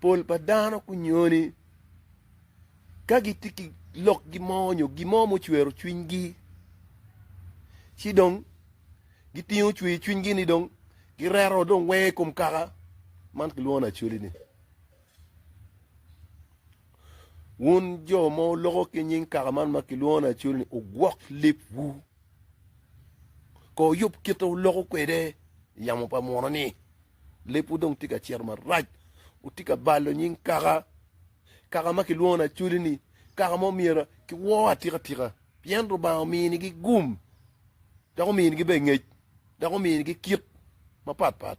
Pol pa dano kunyoni ka gitye ki lokgi mo nyo gin mo mucwero cwinygi ci dong gitingo cwer cwinygi ni dong gireto dong weng i kom kaka man kilwongo ni acholi ni. Wun jo ma wuloko ki nying kaka man ma kilwongo ni acholi ni wugwok lebwu ko wuyub kit ma wuloko kwede i yamo pa muno ni. Lebwu dong tye ka cito marac, wutye ka balo nying kaka, kaka ma kilwongo ni Acholi-ni, kaka ma omyero kiwor atikatika, pien Rubanga ominigi gum, dok ominigi bene ngec, dok ominigi kit mapatpat.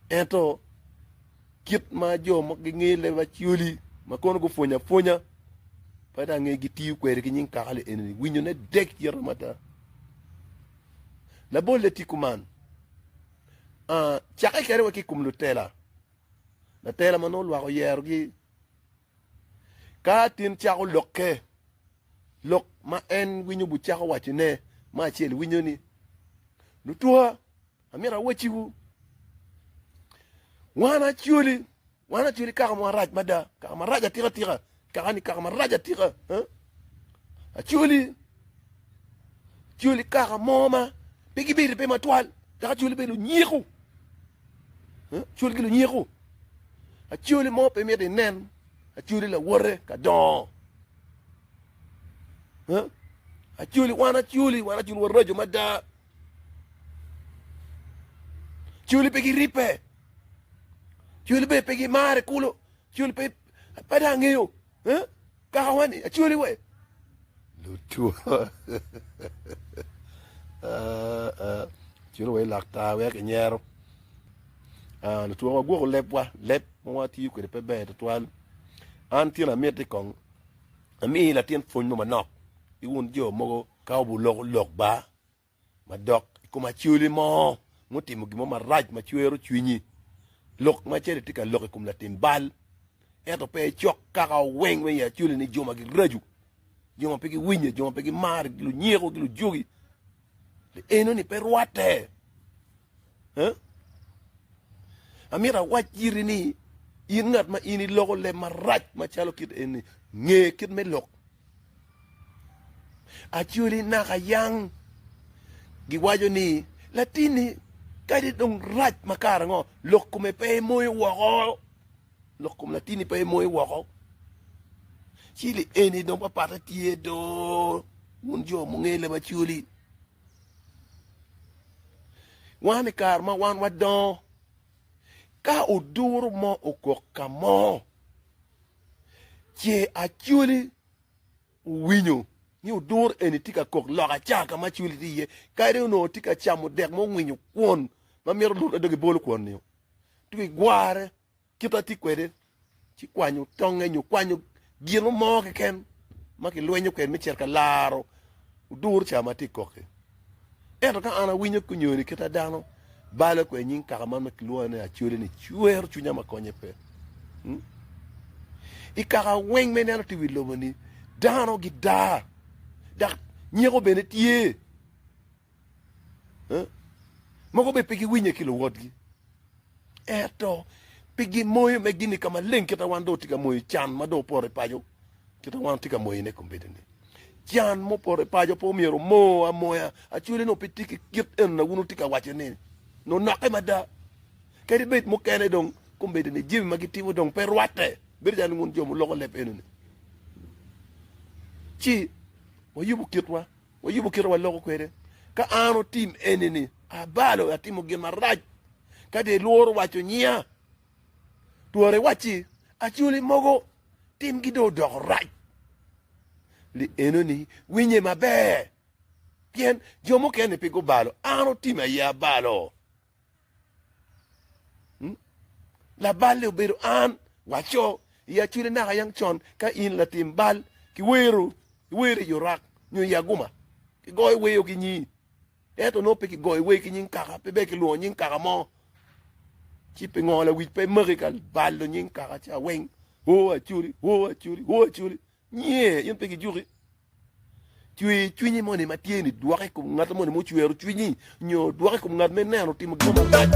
Ento kit ma jo ma gingeyo leb Acholi ma kono gupwonyo apwonya pe dong ange gitiyo kwede ki nying kaka-ni eni-ni, winyone dek cito mada. Labolle tye kuman. Cakke kede wa ki i kom lutela, latela ma nongo lwak oyerogi, ka tin cako lokke, lok ma en winyo bucako wacone, me acel winyo ni, Lutwa, amito awacciwu, wan Acholi, wan Acholi kaka mo marac mada, kaka marac atika tika, kaka ni kaka marac atika, Acholi, Acholi kaka mo ma pe gibedo pe matwal, dok Acholi bedo lunyeko, Acholi ki lunyeko, Acholi mo pe mito inen Acholi lawote ka dongo, Acholi wan Acholi, wan Acholi waraco mada, Acholi pe giribbe, Acholi bene pe gimare kulu, Acholi pe pe dong angeyo. Kaka wani acwali we. Lutwo. Acwali we laktar wek inyero. Lutwo wagwoko lebwa, leb ma watiyo kwede pe ber tutwal. An tyen amiti kong ami latin pwony mo manok ki wun jo mogo ka wuloko lok ba. Madok i kom Acholi mo mutimo gin mo marac ma cwero cwinyi, lok macalo itye ka lok i kom latim bal, ento pe icok kaka weng me i Acholi ni jo ma giraco, jo ma pe giwinye, jo ma pe gimaro, lunyeko ki lujogi. Eno-ni pe rwatte. Eh? Amito awac iri ni in ngat ma in iloko leb marac macalo kit eni, nge kit me lok. Acholi naka yang giwaco ni latinni kadi dong rac ma kare ango lok kome pe emoyo woko, lok kom latinni pe emoyo woko. Ci li eni dong papatte tye do wun jo munge leb Acholi. Wan i kare ma wan wadongo ka oduro mo okok ka mo Ce Acholi owinyo ni odur eni tye ka kok loka ca ka ma Acholi tye iye, kadi onongo tye ka camo dek ma ongwinyo kwon ma mito lute dong ebolo kwon-ni ci gware kit ma tye kwede ci kwanyo tonge nyo kwanyo gin mo keken ma kilwenyo kwede me cito ka laro odur ca ma tye ka kok-ki. Ento ka an awinyo ki onyoni kit ma dano balo kwede nying kaka man ma kilwongo ni Acholi-ni, cwero cwinya ma konye pe. Hmm? I kaka weng ma ineno tye i wi lobo-ni, dano gidaa dok nyeko bene tye. Eh? Mogo bene pe giwinye ki luwotgi. Ento pe gimoyo me gini ka maleng kit ma wan dong watye ka moyo can ma dong opoto i paco, kit ma wan watye ka moyone kombeddi-ni. Can mupoto i paco pe omyero omo amoya. Acholi nongo pe tye ki kit eno na wun wutye ka waco ni nonokke mada. Kadi bed mukene dong kombeddi-ni jami ma gitimo dong pe rwatte, bedo calo wun jo muloko leb eno-ni. Ci wayubo kitwa, wayubo kit ma waloko kwede. Ka an otim eni-ni, abalo, atimo gin marac. Ka dong ilworo waco nyiya, twero iwacci, Acholi mogo timgi dong odoko rac. Li enoni winye maber, pien jo mukene pe gubalo, an otim aye abalo. Hmm? Laballe obedo an, waco i Acholi naka yang con ka in latim bal kiwero, iwero i orak nyo i aguma, kigoyo weyo ki nyii. Ento nongo pe kigoyo wer ki nying kaka, pe bene kilwongo nying kaka mo. Ci pingo lawic pe maki ka balo nying kaka ca weng? O Acholi, o Acholi, o Acholi. Nye, in pe kijuki. Cwer cwinyi moni ma tye ni dwoke i kom ngat moni mucwero cwinyi, nyo dwoke i kom ngat ma ineno otimo gin mo marac.